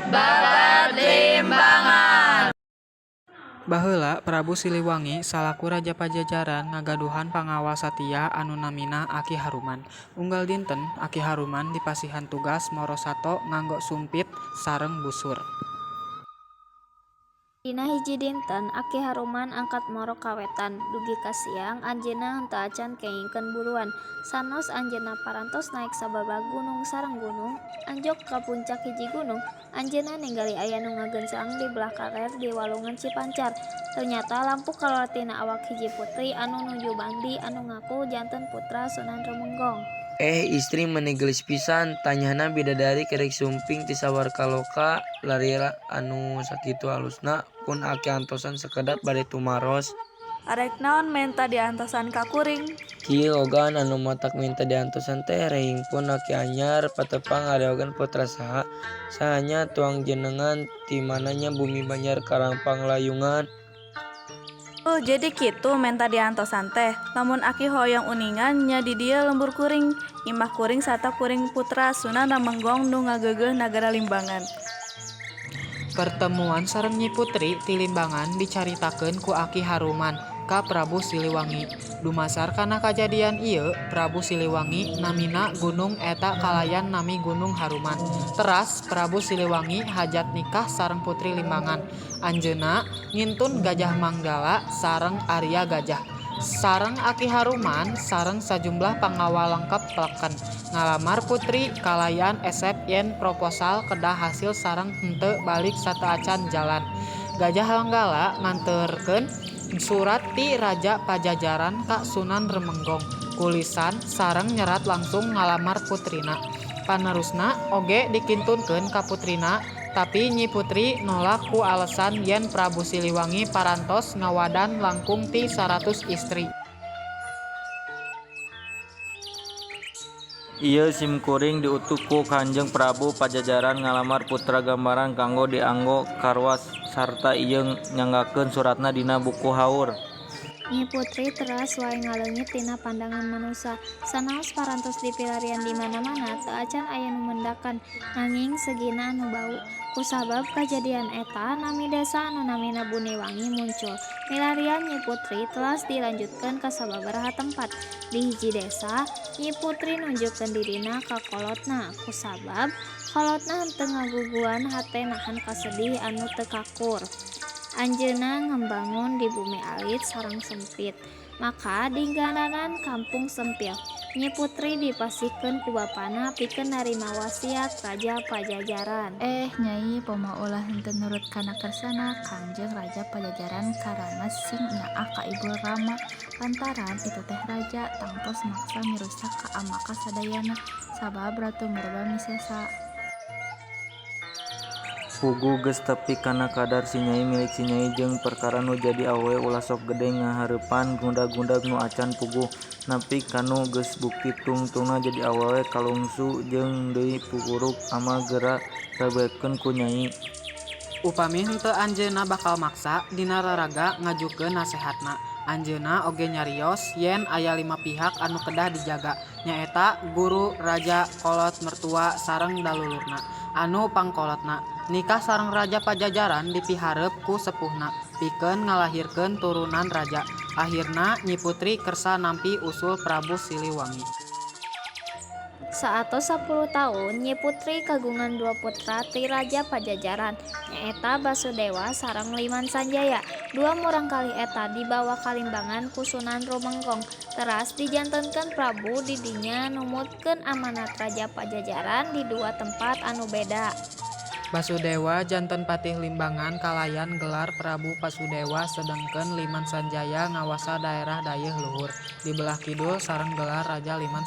Babad Limbangan. Baheula Prabu Siliwangi salaku raja Pajajaran ngagaduhan pangawal satia anu namina Aki Haruman. Unggal dinten Aki Haruman dipasihan tugas moro sato nganggo sumpit sareng busur. Dina hiji dinten Aki Haruman angkat moro ka wetan, dugi ka siang anjeunna henteu acan kengingkeun buruan. Sanaos anjeunna parantos naek sababaraha gunung sareng gunung, anjog ka puncak hiji gunung, anjeunna ningali aya nu ngagenclang di belah kaler di walungan Cipancar. Ternyata lampu kaluar tina awak hiji putri anu nuju mandi anu ngaku janten putra Sunan Rumenggong. Eh, istri meni geulis pisan, tanyahna bidadari kerek sumping ti sawargaloka lalira anu sakitu alusna pun aki antosan sakedap bade tumaros. Arek naon menta diantosan ka kuring? Kieu ogan anu matak minta diantosan teh rehing pun aki anyar patepang ngareogan putra saha? Saha nya tuang jenengan ti mana nya bumi Banjar Karang Panglayungan? Oh, jadi kitu menta diantosan teh. Lamun aki hoyong uninga nya di dieu lembur kuring, imah kuring sarta kuring putra Sunan Rumenggong nu ngageugeuh nagara Limbangan. Pertemuan sareng Nyi Putri ti Limbangan dicaritakeun ku Aki Haruman ka Prabu Siliwangi. Dumasar kana kajadian ieu, Prabu Siliwangi namina gunung eta kalayan nami Gunung Haruman. Teras Prabu Siliwangi hajat nikah sareng putri Limbangan. Anjeunna ngintun Gajah Manggala sareng Arya Gajah. Sareng Aki Haruman sareng sajumlah pangawal lengkap leken ngalamar putri kalayan esep yen proposal kedah hasil sareng henteu balik sateuacan jalan. Gajah Manggala nganterkeun surat ti Raja Pajajaran ka Sunan Rumenggong ku lisan sareng nyerat langsung ngalamar putrina. Panerusna oge dikintunkeun ka putrina tapi Nyi Putri nolak ku alesan yen Prabu Siliwangi parantos ngawadan langkung ti 100 istri. Ieu simkuring diutus ku Kanjeng Prabu Pajajaran ngalamar putra gambaran kanggo dianggo karwa sarta ieu nyanggakeun suratna dina buku haur. Nyi Putri teras wae ngaleungit tina pandangan manusa. Sanaos parantos dipilarian di mana-mana teu acan aya nu mendakan, nanging segina anu bau. Kusabab kajadian eta, nami desa anu namina Buniwangi muncul. Milarian Nyi Putri telas dilanjutkeun ka sababaraha tempat. Di hiji desa, Nyi Putri nunjukkeun dirina ka kolotna. Kusabab kolotna henteu ngaguguhan hate nahan kasedih anu teu kakur. Anjeunna ngambangun di bumi alit sareng sempit, maka dingaranan Kampung Sempil. Nyi Putri dipasihkeun ku bapana pikeun narima wasiat Raja Pajajaran. Eh, Nyai, pomo ulah henteu nurut kana kersana Kangjeng Raja Pajajaran karamas sing nyaah ka ibu rama lantaran itu teh raja tangtos maksa mirusak ka amaka sadayana sabab Ratu Murba misesa. Puguh geus tepi kana kadar si Nyai milik si Nyai jeung perkara nu jadi awewe ulah sok gede ngahareupan gundag-gundag nu acan puguh nepi kanu geus bukti tungtungna jadi awewe kalungsu jeung deui pupuruk ama geura rabekeun ku Nyai. Upami henteu anjeunna bakal maksa dina raraga ngajukeun nasehatna. Anjeunna oge nyarios yen aya 5 pihak anu kedah dijaga, nyaeta guru, raja, kolot, mertua sareng dalulurna. Anu pangkolotna nikah sareng raja Pajajaran dipiharep ku sepuhna pikeun ngalahirkeun turunan raja. Akhirna Nyi Putri kersa nampi usul Prabu Siliwangi. Saatos 10 taun Nyi Putri kagungan 2 putra ti Raja Pajajaran, nyaeta Basudewa sareng Liman Sanjaya. Dua murangkalih eta dibawa ka Limbangan ku Sunan Rumenggong, teras dijantenkeun prabu di dinya numutkeun amanat Raja Pajajaran di dua tempat anu beda. Basudewa janten patih Limbangan kalayan gelar Prabu Basudewa sedengkeun Liman Sanjaya ngawasa daerah Dayeuh Luhur di belah kidul sareng gelar Raja Liman.